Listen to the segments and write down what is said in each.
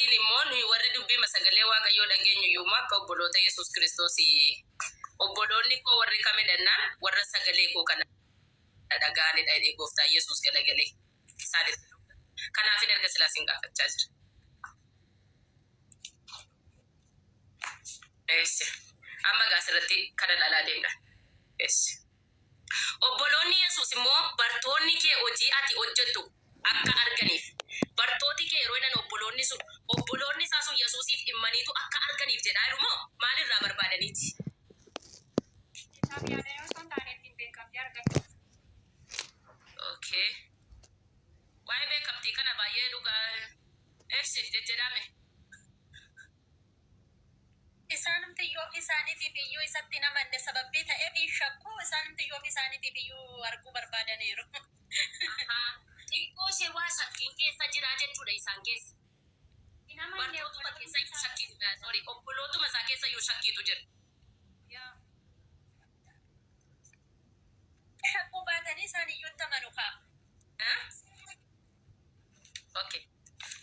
biraatiin immoo nuyi warri dubbii sagalee Waaqayyoo dhageenyu iyyuu immoo akka obboloota Yesuus Kiristoos obboloonni koo warri kamidhannaan warra sagalee koo kana dhaga'anidha jedhee gooftaa Yesuus galagalee isaanitti dubbata. Kanaafin erga silaa sin gaafachaa jira. Eessi. Amma egaa asirratti kana ilaalaa deemna. Eessi. Obboloonni Yesuus immoo bartoonni kee hojii ati hojjettu akka arganiif. Bartooti kee yeroo jedhan obboloonni sun obboloonni isaa sun Yesuusiif dhimmaniitu akka arganiif jedhaa jiru moo maal irraa barbaadaniiti? Isaaf yaadanii osoo hin taane ittiin beekamtii argachuuf. Okay. Waa'ee beekamtii kana baay'ee dhugaa eessi jejjedhaame. Isaanumti iyyuu ofii isaaniitiif iyyuu isatti hin amanne sababbii ta'eef hin shakku isaanumti iyyuu ofii isaaniitiif iyyuu arguu barbaadaniiru. Ahaa. Xiqqoo ishee waa shakkiin keessa jiraa jechuudha isaan keessa. Hin amanne Bartootuma obboloonni keessa iyyuu isaa. shakkiitu sorry obbolootuma isaa keessa iyyuu shakkiitu jira. Yaa. Shakkuu baatanii isaan iyyuu itti amanu kaa. Eh? Okay.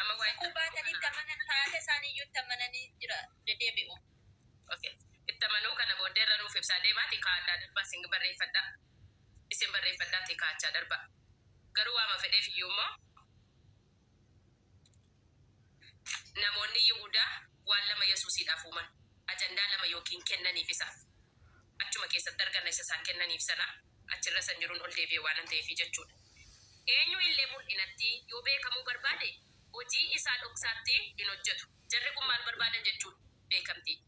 Amma waa'ee Shakkuu baatanii itti amanan taate isaan iyyuu itti amananii jira deddeebi'u. Okay. Itti amanuu kana booddee irra nuuf ibsaa deemaati kaa'adhaa darbaa isin barreeffadhaa. Isin barreeffadhaati kaa'achaa darbaa. Garuu waama fedheef iyyuu immoo namoonni Yihudaa waan lama Yesuusiidhaaf uuman. Ajandaa lama yookiin kennaniif isaaf. Achuma keessatti arganna isa isaan kennaniif sana achirra san jiruun ol deebi'e waan ta'eef jechuudha. Eenyu illee mul'inatti yoo beekamuu barbaade hojii isaa dhoksaatti hin hojjetu. Jarri kun maal barbaadan jechuudha? Beekamtii.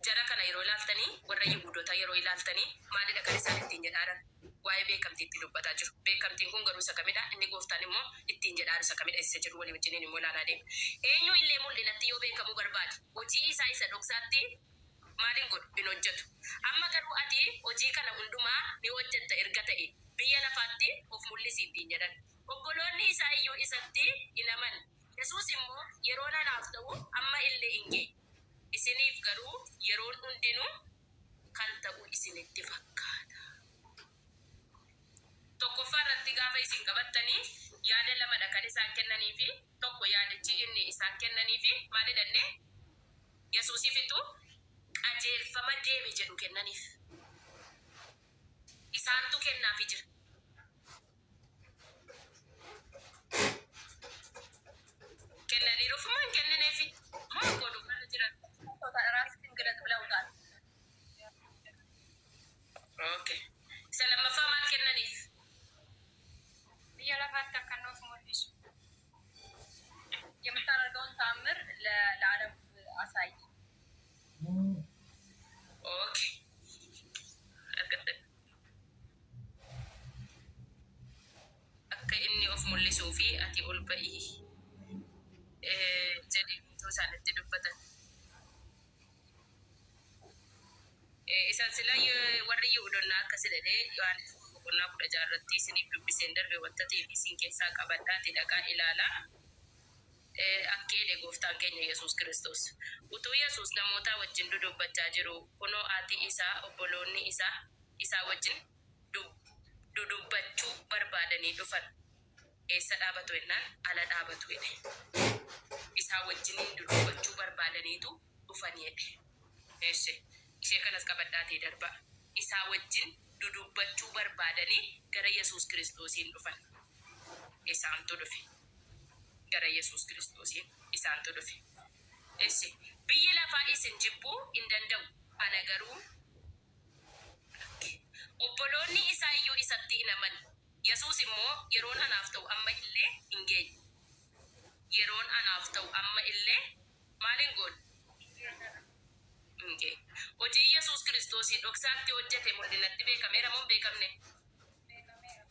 Jara kana yeroo ilaaltanii warra Yihuudotaa yeroo ilaaltanii maalidha kan isaan ittiin jedhaaran? Waa'ee beekamtii itti dubbataa jiru. Beekamtiin kun garuu isa kamidha? Inni gooftaan immoo ittiin jedhaaru isa kamidha? Isa jedhu walii wajjiniin immoo ilaalaa deema. Eenyu illee mul'inatti yoo beekamuu barbaade hojii isaa isa dhoksaatti maal hin godhu? Hin hojjetu. Amma garuu ati hojii kana hundumaa ni hojjetta erga ta'e biyya lafaatti of mul'isi ittiin jedhan. Obboloonni isaa iyyuu isatti hin amanne. Yesuus immoo yeroon anaaf ta'u amma illee hin geenye. Isiniif garuu yeroon hundinuu kan ta'u isinitti fakkaata. Tokkoffaa irratti gaafa isin qabattanii yaada lamadha kan isaan kennanii fi tokko yaadichi inni isaan kennanii fi maal jedhanne Yesuusiifitu qajeelfama deemi jedhu kennaniif. Isaantu kennaafi jira. Kennaniiruuf moo hin kennineefi? Moo godhumarra jiran? ራስህን ግለጥ ብለውታል። Okay. Isa lammaffaa maal kennaniif? Biyya lafaatti akka inni of mul'isu. የምታደርገውን ተአምር ለዓለም አሳይ። Okay. Argatte. Akka inni of mul'isuu fi ati ol ba'ii jedhee guutuu isaanitti dubbatan. Isaan sila warri Yihudoonnaa akkas jedhee Yohaannis boqonnaa 16 irratti isiniif dubbiseen darbe wanta ta'eef isin keessaa qabadhaati dhaqaa ilaalaa. Akka jedhe gooftaan keenya Yesuus Kiristoos. Utuu Yesuus namoota wajjin dudubbachaa jiru kunoo haati isaa obboloonni isaa isaa wajjin dudubbachuu barbaadanii dhufan. Eessa dhaabatu jennaan ala dhaabatu jedhe. Isaa wajjiniin dudubbachuu barbaadaniitu dhufan jedhe. Eessi ishee kanas qabadhaatee darbaa. Isaa wajjin dudubbachuu barbaadanii gara Yesuus Kiristoosiin dhufan. Isaantu dhufe. Gara Yesuus Kiristoosiin isaantu dhufe. Eessi biyyi lafaa isin jibbuu hin danda'u. Ana garuu obboloonni isaa iyyuu isatti hin amanne. Yesuus immoo yeroon anaaf ta'u amma illee hin geenye. Yeroon anaaf ta'u amma illee maal hin goone? Hin geenye. Hojii Yesuus Kiristoosii dhoksaatti hojjete mul'inatti beekameera moo hin beekamne? Beekameera.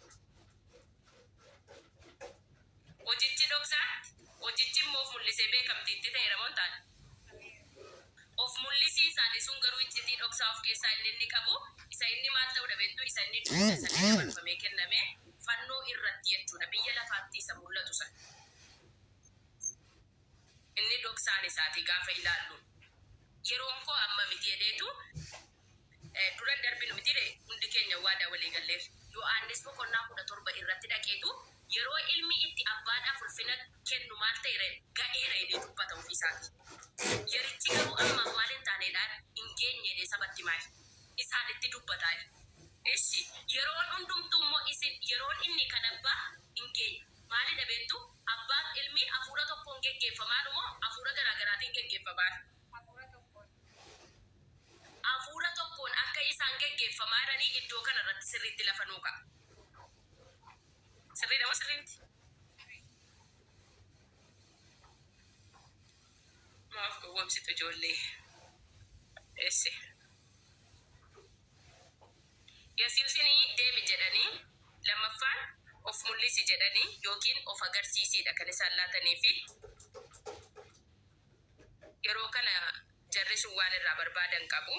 Hojichi dhoksaatti, hojichi immoo of mul'isee beekamtiitti ta'eera moo hin taane? Of mul'isii isaanii sun garuu iccitii dhoksaa of keessaa inni inni qabu isa inni maal ta'uu beektu isa inni duucha sanii dabarfamee kenname fannoo irratti jechuudha biyya lafaatti isa mul'atu sana. Inni dhoksaan isaatii gaafa ilaallu yeroon koo amma miti jedheetu dura darbinu miti hundi keenya waadaa walii galleef. Yohaannis boqonnaa 17 irratti dhaqeetu Yeroo ilmi itti abbaadhaaf ulfina kennu maal ta'eera ga'eera jedhee dubbata ofii isaati. Yerichi garuu ammaaf maal hin taaneedhaan hin geenye jedhee sabatti himaa jira. Isaanitti dubbataa jira. Eshi yeroon hundumtuu immoo isin yeroon inni kan abbaa hin geenye. Maalidha beektu? Abbaaf ilmi hafuura tokkoon geggeeffamaadhu moo hafuura garaa garaatiin geggeeffamaadha? Hafuura tokkoon. Hafuura tokkoon akka isaan geggeeffamaa jiranii iddoo kana irratti sirriitti lafa nuu ka'a. Sirriidha moo sirrii miti? Maaf gowwomsitu ijoollee? Eessi. Yesuusin deemi jedhanii, lammaffaan of mul'isi jedhanii yookiin of agarsiisiidha kan isaan laatanii fi yeroo kana jarri sun waan irraa barbaadan qabu.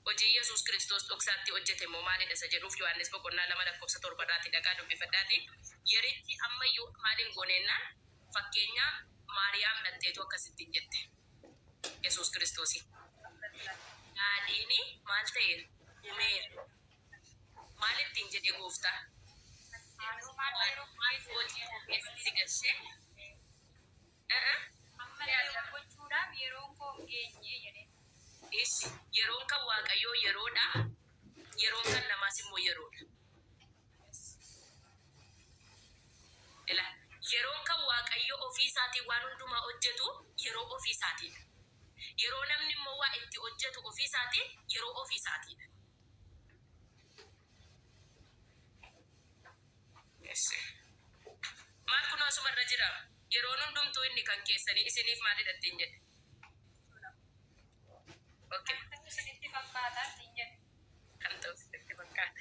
Hojii Yesuus Kiristoos dhoksaatti hojjete immoo maalidha isa jedhuuf Yohaannis boqonnaa 2 lakkoofsa 7 irraati dhaqaa dubbifadhaati. Yerichi ammayyuu maal hin gooneennaan fakkeenya Maariyaam dhatteetu akkasittiin jette Yesuus Kiristoosiin. Daadhiin maal ta'eera? Dhumeera. Maal ittiin jedhe gooftaan? Haadhoo maal yeroo Maal hojii koo keessa si galchee? Ammallee gochuudhaaf yeroon koo hin geenye jedhe. Ishi yeroon kan Waaqayyoo yeroodha. Yeroon kan namaas immoo yeroodha. Ila yeroon kan Waaqayyoo ofii isaatiin waan hundumaa hojjetu yeroo ofii isaatiidha. Yeroo namni immoo waa itti hojjetu ofii isaatiin yeroo ofii isaatiidha. Ishi. Maal kunoo asumarra jira. Yeroon hundumtuu inni kan keessanii isiniif maalidha ittiin jedhe? Okay. Kan ta'u isinitti fakkaata ittiin jedhe. Kan ta'u isinitti fakkaata.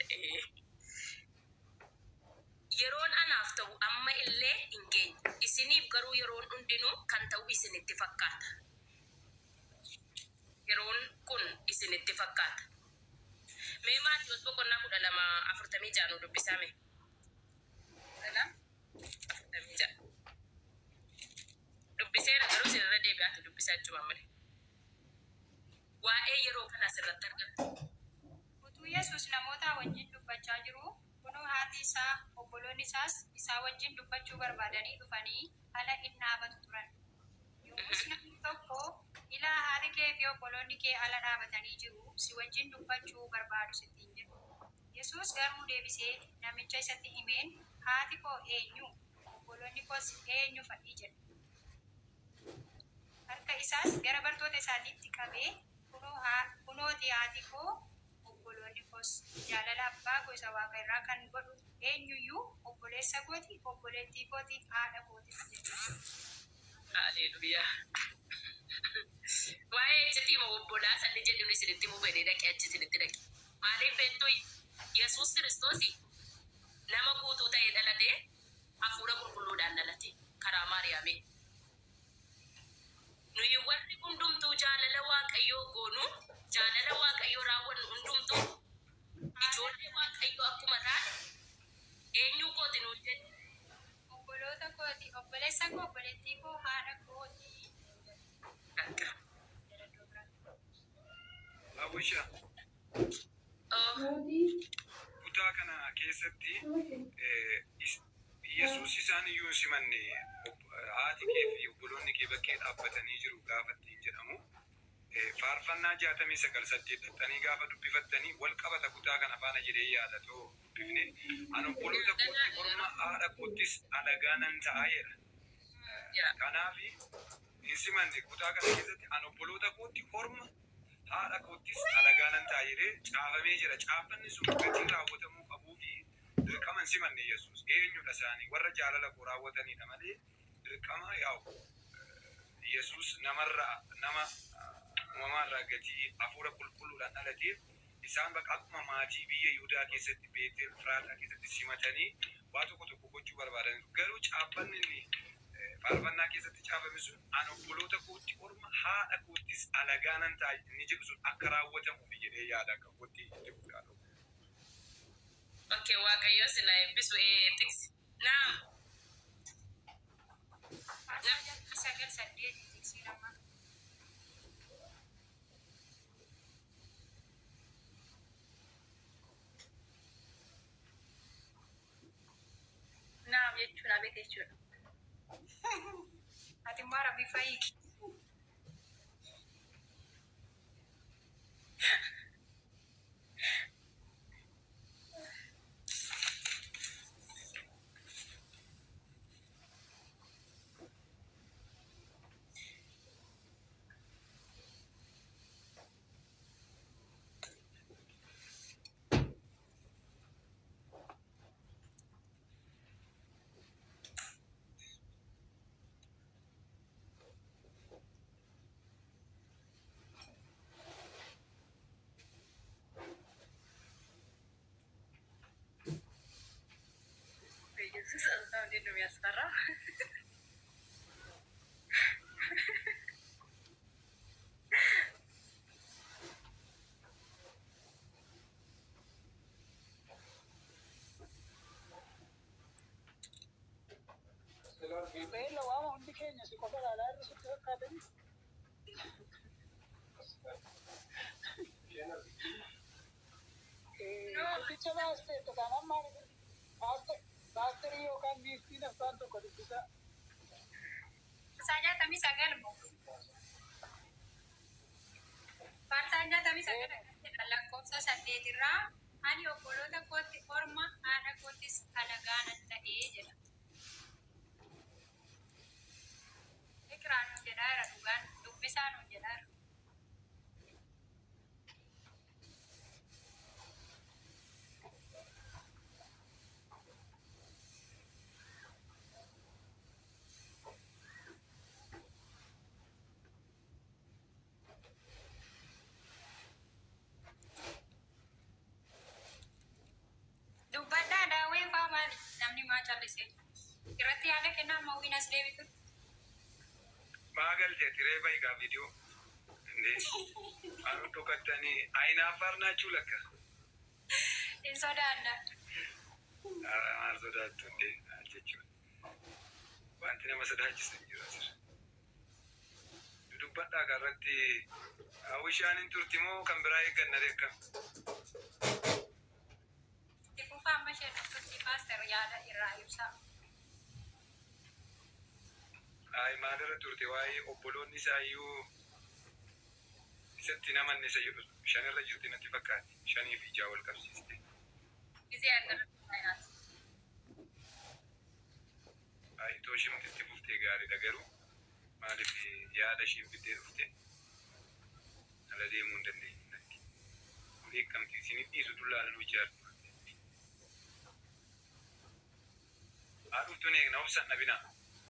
Yeroon anaaf ta'u amma illee hin geenye. Isiniif garuu yeroon hundinuu kan ta'u isinitti fakkaata. Yeroon kun isinitti fakkaata. Mee Maatiyos boqonnaa 12 46 nu dubbisaa mee. 12 46. Dubbiseera garuu isin irra deebi'aati dubbisaa jechuudha malee. Waa'ee yeroo kana asirratti argattu. Utuu Yesuus namoota wajjin dubbachaa jiruu, kunoo haati isaa, obboloonni isaas isaa wajjin dubbachuu barbaadanii dhufanii ala in dhaabatu turan. Yommus namni tokko, Ilaa, haati kee fi obboloonni kee ala dhaabatanii jiru, si wajjin dubbachuu barbaadu sittiin jedhu. Yesuus garuu deebisee namicha isatti himeen, Haati koo eenyu? Obboloonni koos eenyu fa'i? jedhe. Harka isaas gara bartoota isaatiitti qabee, Kunoo ti haati koo, obboloonni koos. Jaalala abbaa koo isa waaqa irraa kan godhu eenyu iyyuu obboleessa koo ti, obboleettii koo ti, haadha kootis jedhe. Haleluuyaa. Waa'ee iccitii moo obbolaa sanni jedhuun isinitti himuu fedhee dhaqee achi isinitti dhaqe. Maaliif beektu? Yesuus Kiristoos nama guutuu ta'ee dhalate, hafuura qulqulluudhaan dhalate karaa Maariyaamiin. Nuyi warri hundumtuu jaalala Waaqayyoo goonu, jaalala Waaqayyoo raawwannu hundumtuu ijoollee Waaqayyoo akkuma taane eenyuu kooti nuun jedhe? Obboloota kooti, obboleessa koo, obboleettii koo, haadha kooti. Bakka. Jedha iddoo biraatti. Hawwisha, Oh, kutaa kana keessatti Yesuus isaan iyyuu hin simanne, haati kee fi obboloonni kee bakkee dhaabbatanii jiru gaafa ittiin jedhamu, Faarfannaa 69:8 dhaxxanii gaafa dubbifattanii wal qabata kutaa kana faana jedhee yaada too dubbifne. An obboloota kootti orma, haadha koottis alagaa nan ta'a jedha. Kanaaf hin simanne kutaa kana keessatti an obboloota kootti orma, haadha koottis alagaa nan ta'a jedhee caafamee jira. Caaffanni sun gatii raawwatamuu qabuu fi dirqama hin simanne Yesuus. Eenyudha isaanii? Warra jaalala koo raawwatanidha malee dirqama yaa'u Yesuus namarraa nama uumamaarraa gatii hafuura qulqulluudhaan dhalateef isaan bakka akkuma maatii biyya Yihudaa keessatti Beetel Efraataa keessatti simatanii waa tokko tokko gochuu barbaadaniiru. Garuu caaffanni inni faarfannaa keessatti caafame sun an obboloota kootti orma, haadha koottis alagaa nan ta'a inni jedhu sun akka raawwatamuufi jedhee yaada akka kootti itti fufaa dhufu. Okay, Waaqayyo sin haa eebbisu. Tiksi. Naam. Faarsaa 69:8 tiksiin amma. Naam. jechuun abeet jechuudha. Ati immoo Arabiffaa hiiki. በኢየሱስ ጸጥታው እንዴት ነው የሚያስፈራ? Beela waama hundi keenya si qofa ilaalaa irra sitti fakkaatanii. Guddicha baasteetta taanaan maali? Paasterii yookaan giiftiin afaan tokko dubbisaa. Faarsaa 69 moo? Faarsaa 69 akkas jedha lakkoofsa 8 irraa ani obboloota kootti orma haadha koottis alagaa nan ta'ee jedha. Iqraa nuun jedhaa jira dhugaan dubbisaa nuun jedhaa jira. Dubbadhaa daawwee faa maali? Namni maa callise? Irratti yaada kennaa ammoo as deebitu. Maa galtee tiree bayigaa viidiyoo. Indee maal dhokattanii ayinaaffaar naachuu lakka. Hin sodaanna. Maal sodaattu indee maal jechuudha. Wanti nama sodaachisu hin jiru asirra. Dubbadhaa irratti hawwishaan hin turti moo kan biraa eegganna akkam? Itti fufaa amma ishee dhuftutti paaster yaada irraa ibsaa. Ay maalirra turte waa'ee obboloonni isaa iyyuu isatti namanne isa jedhu shanirra jirti natti fakkaatti. Shanii fi ijaa wal qabsiiste. ጊዜ ያልደረሰ ናት። Ay itoo isheen itti fuftee gaariidha garuu maaliif yaada isheen fiddee dhufte ala deemuu hin dandeenye natti. Beekamti isin dhiisu dullaalan hojii. Haa dhuftuun eegna obsaan dhabinaa.